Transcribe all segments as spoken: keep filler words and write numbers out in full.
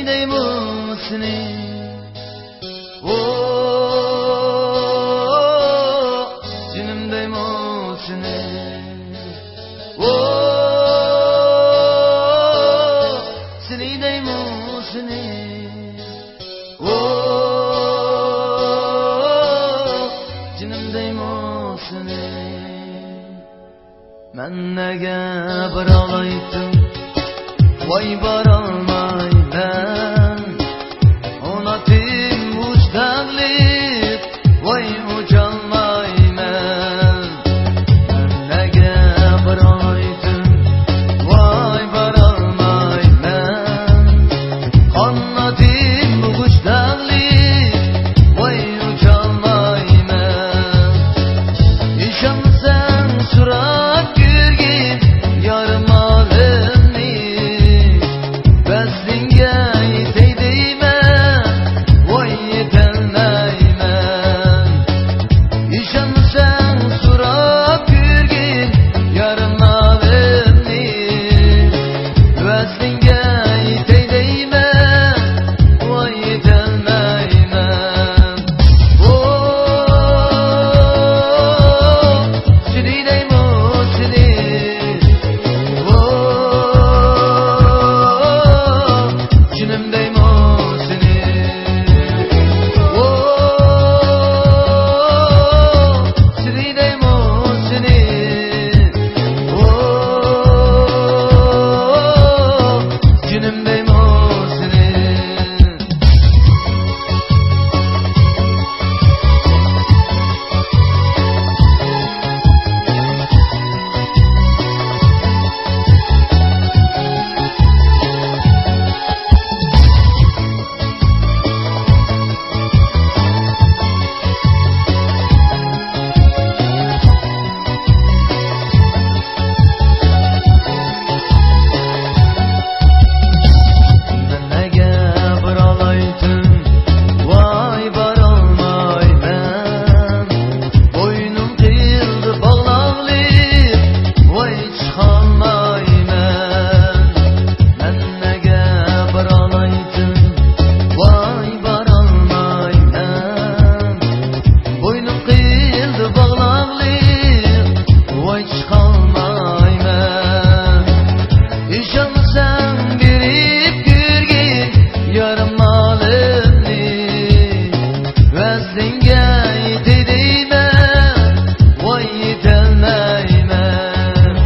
دەيمۇ سېنى، ئو، جېنىم دەيمۇ سېنى، ئو، سېنى دەيمۇ سېنى، ئو، جېنىم دەيمۇ سېنى. مەن نەگە بارالايتتىم، ۋاي بارالمايمەن. قانىتىم ئۇچ داغلىق، ۋاي ئۇچالمايمەن. مەن نەگە بارالايتتىم، ۋاي بارالمايمەن. قانىتىم ئۇچ داغلىق، ۋاي ئۇچالمايمەن. ئىشەنمىسەڭ سوراپ كۆرگىن يارىمالىمنى، ۋەسلىڭگە يېتەي دەيمەن، ۋاي يېتەلمەيمەن. ئىشەنمىسەڭ سوراپ كۆرگىن يارىمالىمنى، ۋەسلىڭگە يېتەي دەيمەن، ۋاي يېتەلمەيمەن. ئو، سېنى دەيمۇ سېنى، ئو، جېنىم دەيمۇ سېنى، ئو، سېنى دەيمۇ سېنى، ئو، جېنىم دەيمۇ سېنى. مەن نەگە بارالايتتىم، ۋاي بارالمايمەن. بوينۇم قىلدى باغلاقلىق، ۋاي چىقالمايمەن. مەن نەگە بارالايتتىم، ۋاي بارالمايمەن. بوينۇم قىلدى باغلاقلىق، ۋاي چىقالمايمەن. ئىشەنمىسەڭ بېرىپ كۆرگىن يارىمالىمنى، ۋەسلىڭگە يېتەي دەيمەن، ۋاي يېتەلمەيمەن.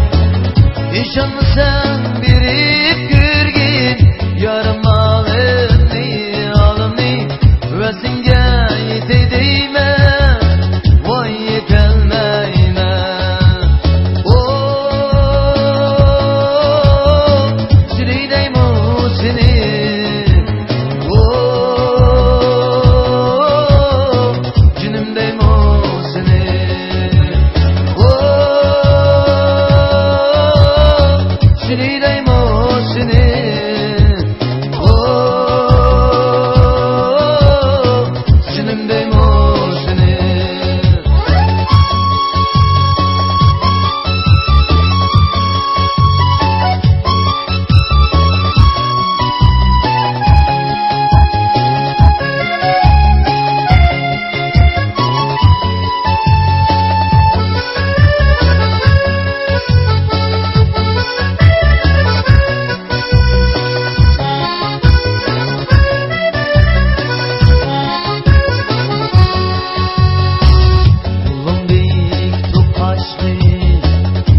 ئىشەنمىسەڭ بېرىپ كۆرگىن يارىمالىمنى، ھالىمنى، ۋەسلىڭگە يېتەي دەيمەن، ۋاي يېتەلمەيمەن. ئو، سېنى دەيمۇ سېنى، ئو، جېنىم دەيمۇ سېنى، ئو، سېنى دەيمۇ سېنى، ئو، جېنىم دەيمۇ سېنى. قولۇڭدىكى توقاچنى،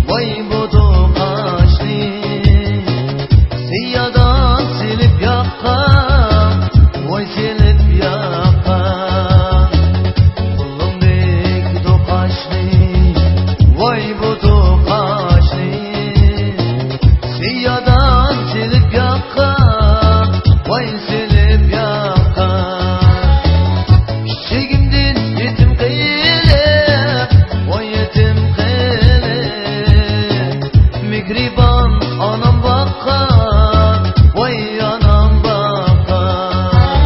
ۋاي بۇ توقاچنى، سىيادان سېلىپ ياققان، ۋاي سېلىپ ياققان. قولۇڭدىكى توقاچنى، ۋاي بۇ توقاچنى، سىيادان سېلىپ ياققان، ۋاي سېلىپ ياققان. كىچىكىمدىن يېتىم قېلىپ، ۋاي يېتىم قېلىپ، مېھرىبان ئانام باققان، ۋاي ئانام باققان.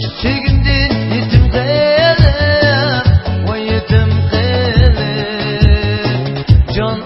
كىچىكىمدىن يېتىم قېلىپ، ۋاي يېتىم قېلىپ، جان